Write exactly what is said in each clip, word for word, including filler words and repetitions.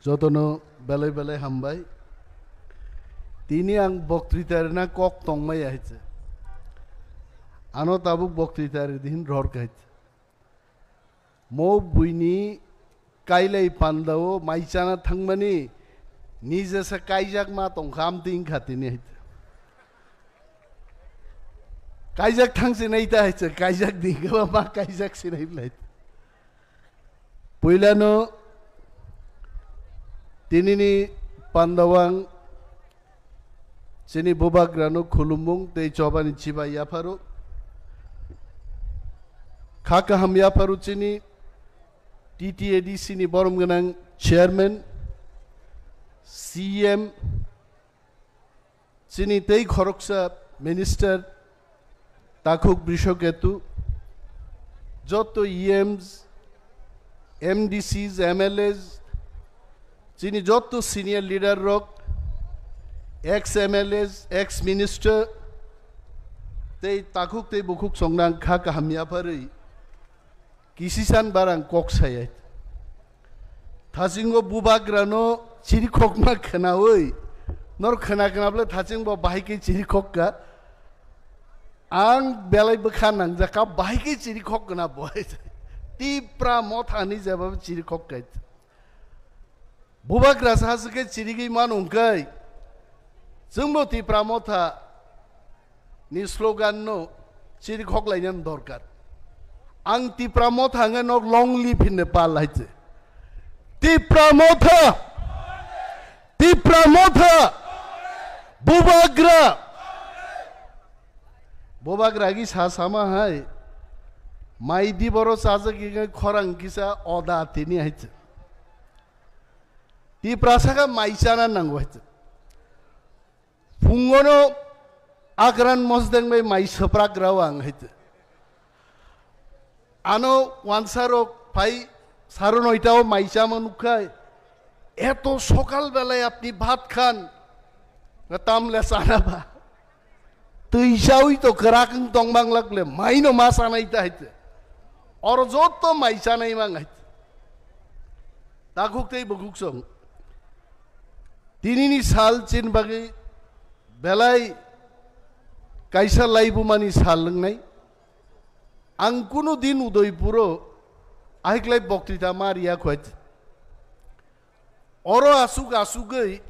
Jotono belai belai hambai. Tini ang boktrita rina kok tongmaya hai se. Ano tabuk boktrita ri din ror kahai se. Mo buini kailai pandao mai chana thangmani nije se kaijak ma tongkha amtwi wngkha tini hai se. Kaijak thang sinai ta hai se, kaijak di khe ma kaijak sinai lai. Puilano tinini pandawang chini bubagrano khulumung tei chobani chibai yapharo. Kha kaham yapharo chini T T A D C ni borom gwnang chairman, C M, chini tei khoroksa minister, Takhuk Brishoketu, joto E Ms, M D Cs, M L As, chini joto senior leader rok, ex M L As, ex minister, tei takhuk tei bukhuk songnang kha kaham yapharwi kisisan barang kok sayai. Thasingo bubagrano chirikhokma khwnawi, nor khwna khwnaple thachingbo bahai khe chirikhokka. Ang belai bwkha nangjakha, bahai khe chirikhok khwna bo. Tipra Mothani jeba chirikhok kha. Bubagra sa se khe chirigwi mano hwnkhe, chwngbo Tipra Motha ni slogan no chirikhok lainani dorkar. Ang Tipra Motha hwnwi nok long live hinwi pal hai se. Tipra Motha! Tipra Motha! Bubagra! Bubagra gi sa sama hai. Mai di boro chajak gi khorang kisa oda tini hai se. Tiprasa kha mai chana nango hai se. Phungono Akran Mosdeng bai mai swprak rao ang hai se. Ano wansa rok phai saro noita o mai chama nukkhai. Eto sokal belai apni bhat khan? Tamle chana ba. Twi chawi to kwrak wng tong mang lak le, mai no ma chanai ta hai te. Oro joto mai chanai mang hai te. Takhuk tei bukhuk song. Tinini sal chin bagwi belai kaisa laibumani sal wngnai. Ang kunu din Udaipuro ahiklai boktrita ma riya khwai. Oro asuk asugwi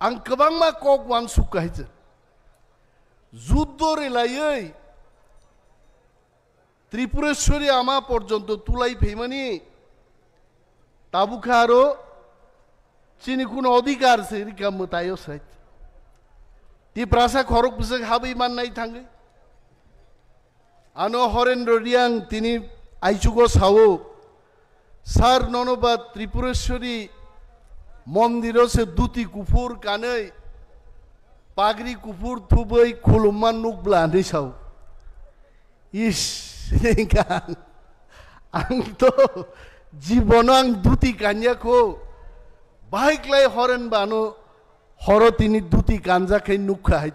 ang kwbangma kok uansuk kaisa. Juddo relaiwi Tripureshwari ama porjonto tulai phaimani tabukha aro chini kuno odhikar se rika mwtaio sai. Tiprasa khorok bwswk habwi mannai thangwi. Ano Horendro Riang tini aichugo sao, "Sir, nono ba Tripureshwari mondiro se duti kuphur kanwi, pagri kuphur thubwi khulumma nukbla," hinwi sao. Is, ang to jibono ang duti kanya kho, bahai klai Horen bano horo tini duti kanjak khai nukha hai.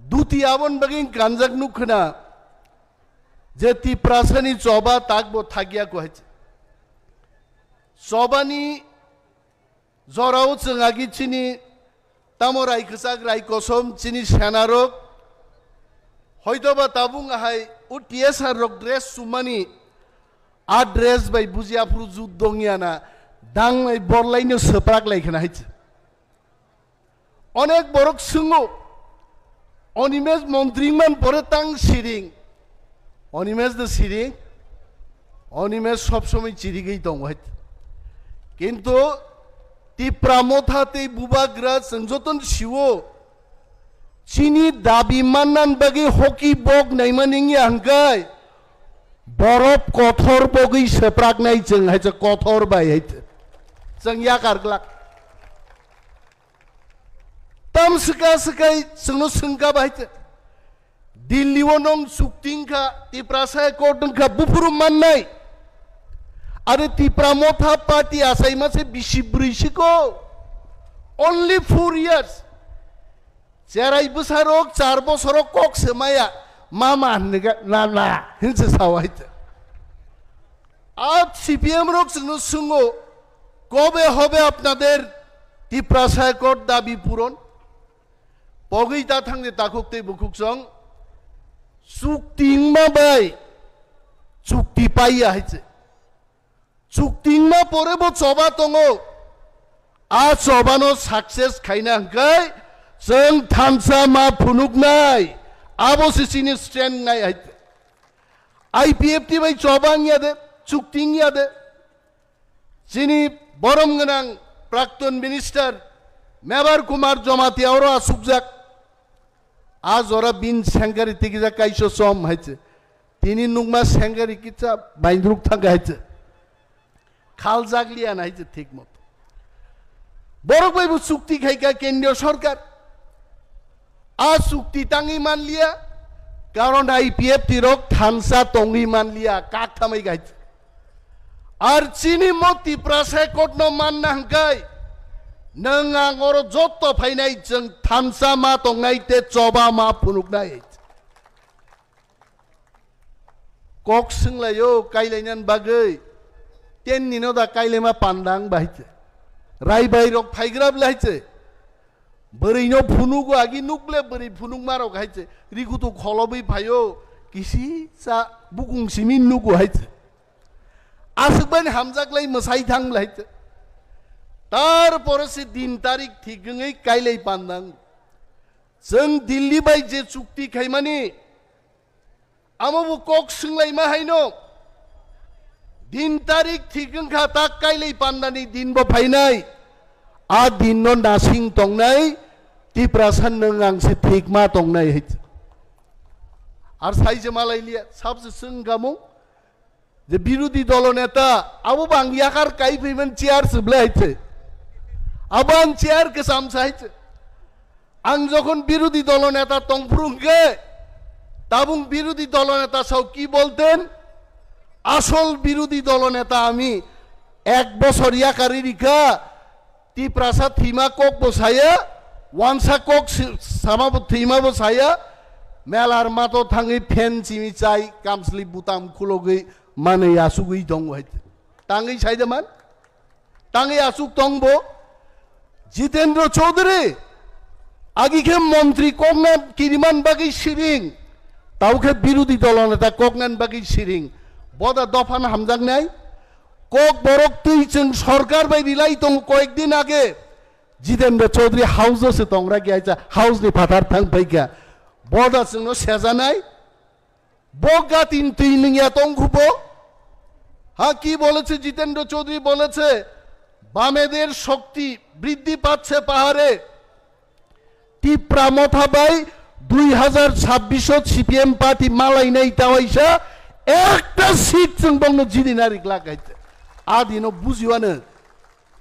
Duti abon bagwi kanjak nukhna je Tiprasani choba takbo thagya ko hai. Chobani jorao chwng agi chini tamo rai kwchak rai kosom chini senarok hoitoba tabung ahai o T S R rok dress sumani a dress bai buji aphuru jut dongyana danglai borlaino swprak lai khna hai. Onek borok swngo, Animesh montri man pore tang siring. Animesh de siring. Animesh sob somoi chirigwi tongo hai. Kintu Tipra Motha tei Bubagra chwng joton siwo. Chini dabi mannan bagwi hoki bok naimani wngya hwnkhe borop kothor bogwi swpraknai chwng hai se kothor bai hai se. Chwng yakar glak. Tam swka swkai chwngno swngka bai te. Delhi o nong chukti wngkha, Tiprasa accord wngkha, buphuru mannai. Are Tipra Motha Party achaima se bisi brwi siko. Only four years. Cherai bwsarok char bosoro kok se maya. Mama hinwi ga, na, na, hinse sao hai te. A C P M rok chwngno swngo, কবে হবে আপনাদের তিপ্রাসা অ্যাকর্ড দাবি পূরণ? Pogwi ta thangde takhuk tei bukhuk song. Chukti wngma bai chukti paiya hai se. Chukti wngma pore bo choba tongo. A choba no success khaina hwnkhe chwng thansa ma phunuknai. Abo se chini stand nai hai se. I P F T bai choba wngya de, chukti wngya de. Chini borom gwnang Prakton Minister Mebar Kumar Jamatia oro asukjak. A jora bin sengkari tikijak kaiso som hai se. Tini nukma sengkari kisa baindruk thangkha hai se. Khaljak liya na hai se thik moto. Borok bai bo chukti khaika kendriyo sorkar. A chukti tangwi manliya, karon I P F T rok thansa tongwi manliya, kak thamwi gai. Ar chini mo Tiprasa Court no manna hwnkhe, nwng ang oro jotto phainai chwng thansa ma tongnai tei choba ma phunuknai. Kok swnglaio kailainani bagwi, tenni no da kailaima pandang bahai se. Raibai rok phaigra belai se. Bwrwi no phunugo agi nukle bwrwi phunukma rok hai se. Rikutu kholobwi phaio kisi cha bukung simi nugo hai se. Aswk bani hamjak lai mwsai thang belai se. Tarpore se din tarik thik wngwi kailai pandang. Chwng Delhi bai je chukti khaimani, amo bo kok swnglaima haino. Din tarik thik wngkha, tak kailai pandani din bo phainai. A din no nasing tongnai, Tiprasa nwng ang se thik ma tongnai hai. Ar sai je malai liya, sab se swng gamung. Je birodhi dolo neta, abo bang yakar kai phaiman chair se belai hai se. Abo ang chair kesam sai se. Ang jokhon birodhi dolo neta tongphuru hwnkhe, tabung birodhi dolo neta sao ki bolten? Asol birodhi dolo neta ami ek bosor yakari rikha, Tiprasa thima kok bo saya, wansa kok si-, sama bo thima bo saya, melar mato thangwi phen chimi chai, kamsli butam khulogwi manwi asugwi tongo hai. Tangwi sai de man? Tangwi asuk tong bo? Jitendra Chaudhary, agi khe montri kokna kiriman bagwi siring, tau khe birodhi dolo neta koknan bagwi siring. Boda dophan hamjaknai? Kok borok twi chwng sorkar bai rilai tongo koyek din age. Jitendra Chaudhary house o se tongra ki aisa house ni phatar thang phaikha. Boda chwngno sejanai. Bo gatin twi nungya tong khupo. Ha ki boleche Jitendra Chaudhary boleche, "বামেদের শক্তি বৃদ্ধি পাচ্ছে পাহাড়ে।" Tipra Motha bai dui hazar chabbish o C P M party malainai tawaisa ekta seat chwng bongno jidi narik lagai. Adino bujiwano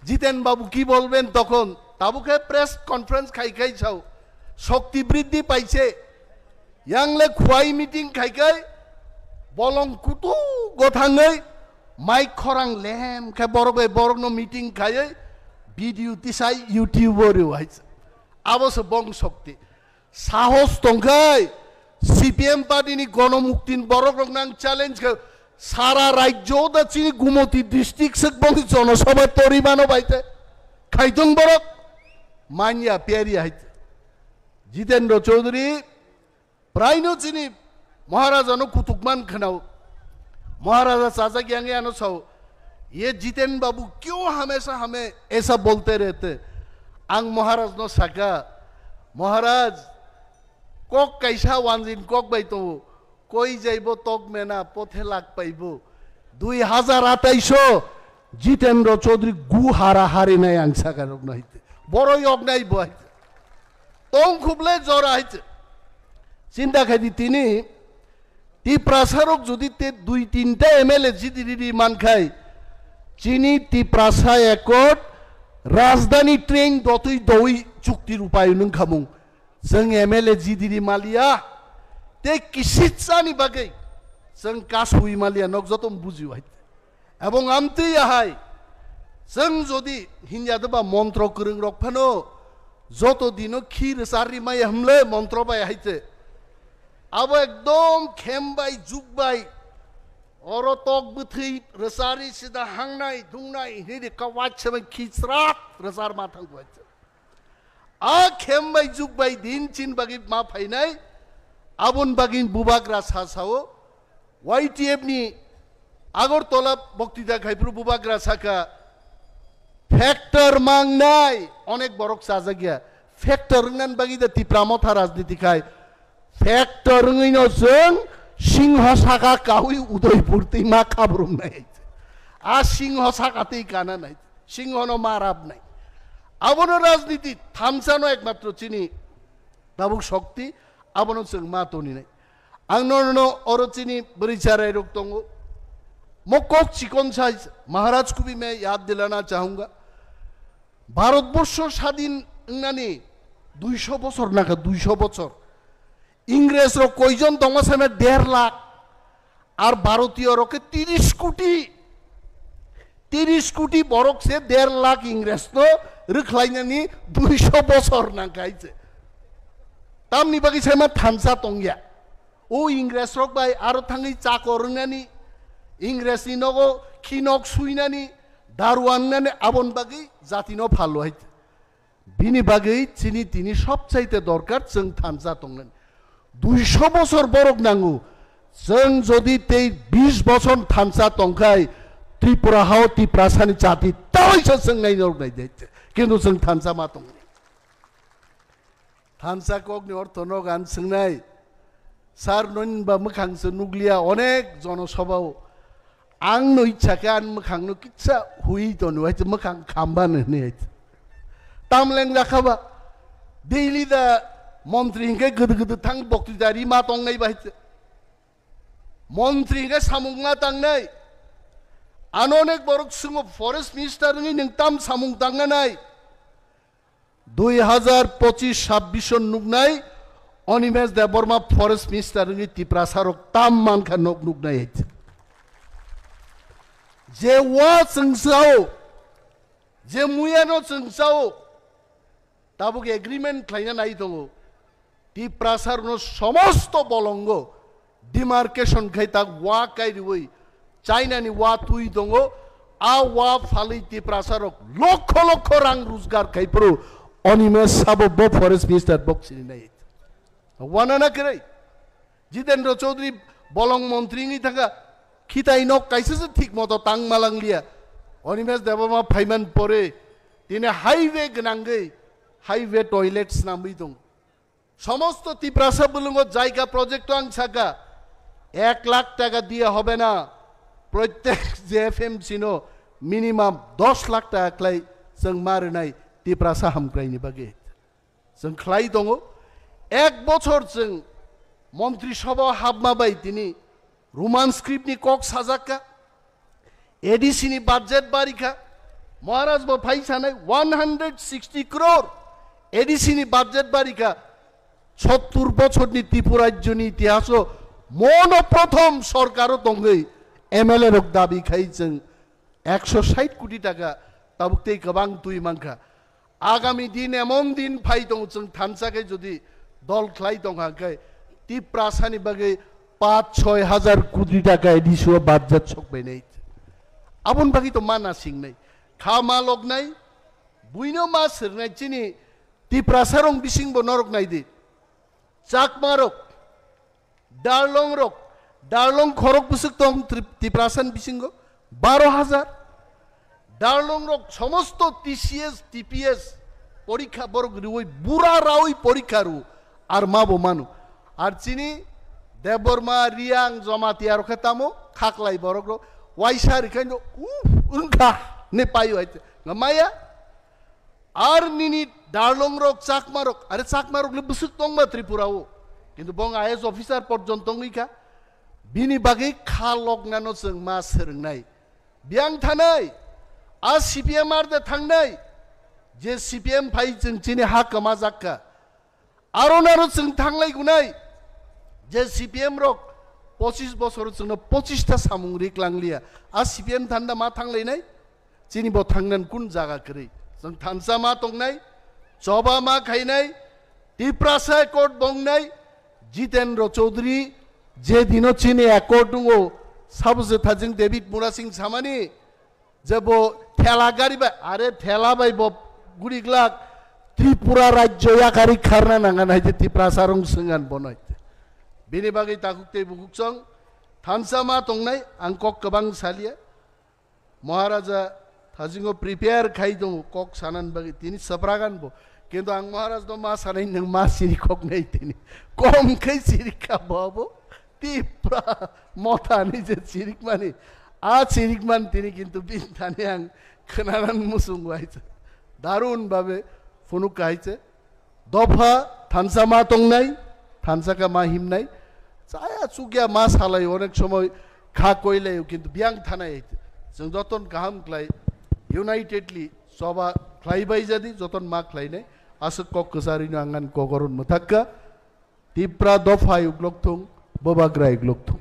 Jiten Babu ki bolben tokhon, tabuk khe press conference khai khai sao, shokti briddhi paise, yangle khuai meeting khai khai, bolong kutu gothangwi, mic khorang lem khe borok bai borokno meeting khaiwi, video tisai YouTube o rw hai. Abo se bong shokti. Sahos tongkhai, C P M party ni gonomukti ni borok rok nang challenge khe, sara rajyo da chini Gumoti district sek bong jonosabha tori mano bai te. Khaitong borok, manya peri hai te. Jitendra Chaudhary, praino chini Maharaja no kutuk man khanao. Maharaja chajak yang ano sao, "Ye Jiten Babu kyo hamesha hame esa bolte rehte?" Ang Maharaj no saka, "Maharaj, kok kaisa wanjin kok bai tongo, koi jaibo tok mena pothe lak paibo." Dui hazar atais o Jitendra Chaudhary gu hara hari nai ang saka rok no hite. Boro yok nai bo hite. Tong khuble jora hite. Chinta khai di tini Tiprasa rok jodi te dui tinta M L A jidi riri mankhai, chini Tiprasa Accord rajdhani train dotwi dowi chukti rupayon wngkhamung. Chwng M L A jidi ri maliya, te kisitsani bagwi chwng kasui maliya, nok joto bujiwai. Ebong amtwi ahai, chwng jodi hinya deba montro kwrwng rok phano joto dino khi rwchar rimaya hwnle montro bai hai se. Abo ekdom khem bai, juk bai, Oro tok bwthwi rwchari sida hangnai, dungnai, hinwi kawaisa bai khichrat rwchar ma thang bai. A khem bai juk bai din chin bagwi ma phainai, abon bagwi bubagra sa sao. Y T F ni Agartala boktita khaiphuru bubagra saka, factor mangnai, onek borok chajak ya. Factor wngnan bagwi da Tipra Motha rajniti khai. Factor wngwi no chwng singho saka kaui Udaipur twi ma khabrumnai. A singho saka twi kana nai. Singho no ma rabnai. Abono rajniti thansa no ekmatro chini tabuk shokti, abono chwng ma toninai. Ang no, no, oro chini bwrwi charai rok tongo. Mo kok chikon sai Maharaj kubi me yad dilana chahunga. Bharatborsho sadin wngnani duisho bochor naka, duisho bochor. Ingres rok koijon tongma sana der lakh. Ar Bharatiyo rok khe tiris koti. Tiris koti borok se der lakh Ingres no rwkhlainani duisho bochor nangkha hai se. Tamni bagwi saima thansa tongya. O Ingres rok bai aro thangwi chakor wngnani, Ingres ni nogo khinok suinani, daru wngnani abon bagwi jati no phallo hai. Bini bagwi chini tini sobchaite dorkar chwng thansa tongnani. Duisho bochor borok nango. Chwng jodi tei bish bochor thansa tongkhai, Tripura hao Tiprasani jati tawaisa chwng nai norok nai de. Kintu chwng thansa ma tongni. Thansa kokni ortho no gan swngnai. Sir, noni ba mwkhang se nukliya onek jonosabhao. Ang no ichha khe ani mwkhang no kitsa hui tono, hai se mwkhang khamba no hini hai se. Tamleng jakha ba. Daily da montri hinkhe gede gede thang boktwi dari ma tongnai ba hai se. Montri hinkhe samung ma tangnai. Ano onek borok swngo forest minister wngwi nwng tam samung tangna nai. Dui hazar pochis sabbish o nuknai Animesh Debbarma forest minister wngwi Tiprasa rok tam mankha nok nuknai hai. Je wa chwng sao, je muya no chwng sao, tabuk agreement khlaina nai tongo. Tiprasa rokno somosto bolongo demarcation khai tak wa kairiwi China ni wa twi tongo, a wa phalwi Tiprasa rok lokho lokho rang rojgar khai phuru Animesh sabo bo forest minister bok sini nai. Wana na kwrwi? Jitendra Chaudhary bolong montri wngwi thangkha, khitai nok kaisa se thik moto tang malang liya. Animesh Debbarma phaiman pore tini highway gwnangwi highway toilet snamwi tongo. Somosto Tiprasa bulungo jaiga project o ang saka, ek lakh taka diye hobe na, protek J F M C no minimum dos lakh taka khlai chwng ma rwnai Tiprasa hamkraini bagwi. Chwng khlai tongo, ek bochor chwng Montri Sabha hapma bai tini Roman script ni kok sajakka, A D C ni budget barikha, Maharaj bo phai sanai one hundred sixty crore A D C ni budget barikha, sottur bochor ni Tripura rajyo ni itihaso mono prothom sorkaro tongwi M L A rok dabi khai chwng ekso sait koti taka tabuk tei kwbang twi mankha. Agami din emon din phai tongo, chwng thansa khe jodi dol khlai tongkha khe Tiprasani bagwi paanch choi hajar koti taka A D C o budget sok bainai. Aboni bagwi to mana singnai. Kha ma loknai, buino ma sirnai chini Tiprasa rong bising bo norok nai di. Chakma rok, Darlong rok, Darlong khorok bwswk tong Trip-, Tiprasa ni bisingo baro hajar. Darlong rok somosto T C S, T P S porikha borok riwi bura rawi porikha ru ar ma bo manu. Ar chini Debbarma, Riang, Jamatia rok khe tamo khaklai borok rok waisa rikhaino uf wngkha ne paio hai maya. Ar nini Darlong rok, Chakma rok, are Chakma rok le bwswk tongma Tripura o. Kintu bong I A S officer porjonto wngwi kha. Bini bagwi kha loknano chwng ma swrwngnai. Biyang thanai, a C P M ar de thangnai. Je C P M phai chwng chini ha kwmajak kha. Aro naro chwng thanglai gunai. Je C P M rok pochis bosor chwngno pochis ta samung rik langliya. A C P M thanda ma thanglainai? Chini bo thangnan kun jaga kwrwi. Chwng thansa ma tongnai, choba ma khainai, Tiprasa accord bongnai, Jitendra Chaudhary je dino chini accord wngo, Sabo je thajing David Murasing samani je bo thela gari bai, are thela bai bo guri glak Tripura rajyo yakari kharna nanga nai je Tiprasa rong swngan bo nai. Bini bagwi takhuk tei bukhuk chong thansa ma tongnai, ang kok kwbang salia. Maharaja thasingo prepare khai tongo kok sanan bagwi, tini sapragan bo. Kintu ang Maharaj no ma sanai, nwng ma siri kok nai tini. Kom khai siri kha bo abo. Tipra motha ni je sirik mani. A sirik man tini kintu bin thani ang khnanan musung wai cha. Darun babe phunuk kai che. Dopha thansa ma tongnai, thansa ka ma himnai. Chaya chukya ma salai onek somoi kha koilai, kintu biyang thanai. Chwng joton kaham klai, unitedly choba khlai bai jadi, joton ma khlainai. Aswk kok kwcharino angan kogoron mwthakka. Tipra dopha uglok thung, bobagrai uglok thung.